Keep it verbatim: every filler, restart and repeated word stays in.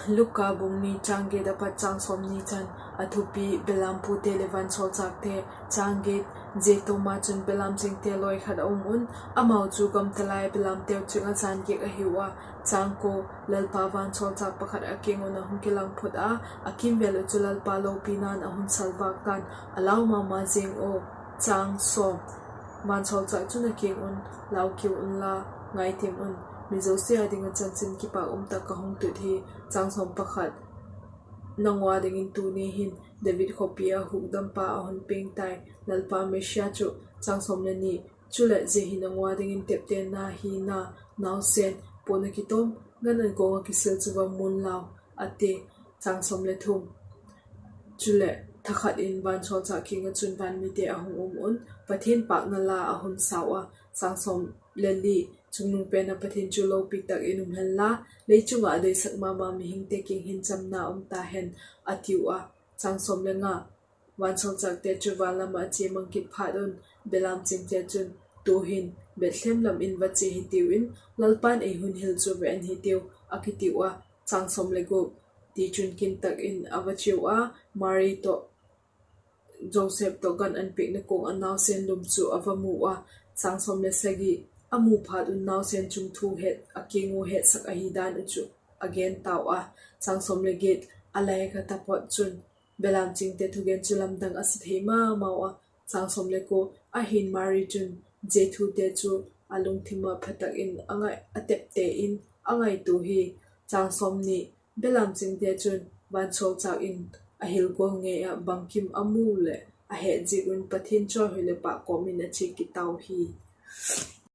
Luka bung ni, chang giat apat chang sawmni chan. A thupi: Belampute leh vansawlchâkte. Chang giat. Zia tawm ah chun belam chingte lawi khat a um un, amau chu gamtalai belamteu ching ah jan giak ahiu a. Chang kua. Lalpa vansawlchâk pakhat a kiang un a hung kilang phut a, a kîmvêl uh chu Lalpa lopina'n a hun salvâk ta'n, a lau ma ma zing uh. Chang sawm. Vansawlchâk chun a kiang un, Lau kiu unla, ngaithiam un, mi zosia â ding ah chanchin kipâk um tak ka hung tut hi. Chang sawm pakhat. Nang ua dingin tuni hin David khawpi ah hukdampa a hun piang tai, Lalpa Messia chu. Chang sawm leh ni. Chuleh, zia hin nang ua dingin teptena hina, nausen, puan a kitawm, gan an kuang ah kisil chu va mun lau, a ti. Chang sawm leh thum. Chuleh, thakhat in vansawlchâk kiang ah chun van mite a hung um un, Pathian pâkna la a hun sau a. Chang sawm leh li. Chungnung pen ah Pathian chu lopi tak in um hen la, lei chung ah a doisak ma ma mihingte kiang hin chamna um ta hen, a tiu a. Chang sawm leh nga. Vansawlchâkte chu van lam ah a chia mang kit phat un, belam chingte chun, Tu'hin Bethlehem lam in va chia hitiu in, Lalpa'n ei hun hil chu va en hitiu, a kitiu a. Chang sawm leh gup. Tichun, kin tak in a va chiau a, Mari tawh Joseph tawh gan an piakna kuang ah nausen lum chu a va mu a. Chang sawm leh sagi. A mu phat un nausen chung thu het, a kiang ua hetsak ahi dan uh chu a gen tau a. Chang sawm leh giat. A lai ka taphot chun belam chingte thugen chu lamdang a sa thei ma mau a. Chang sawm leh kua. Ahin Mari chun zia thute chu a lungthim ah pha tak in a ngai, a tepte in a ngaitua hi. Chang sawmni. Belam chingte chun vansawlchâk in a hil gual ngei ah bangkim a mu leh a het ziak un Pathian chawihoih leh pâk kawm in a chia kit tau hi.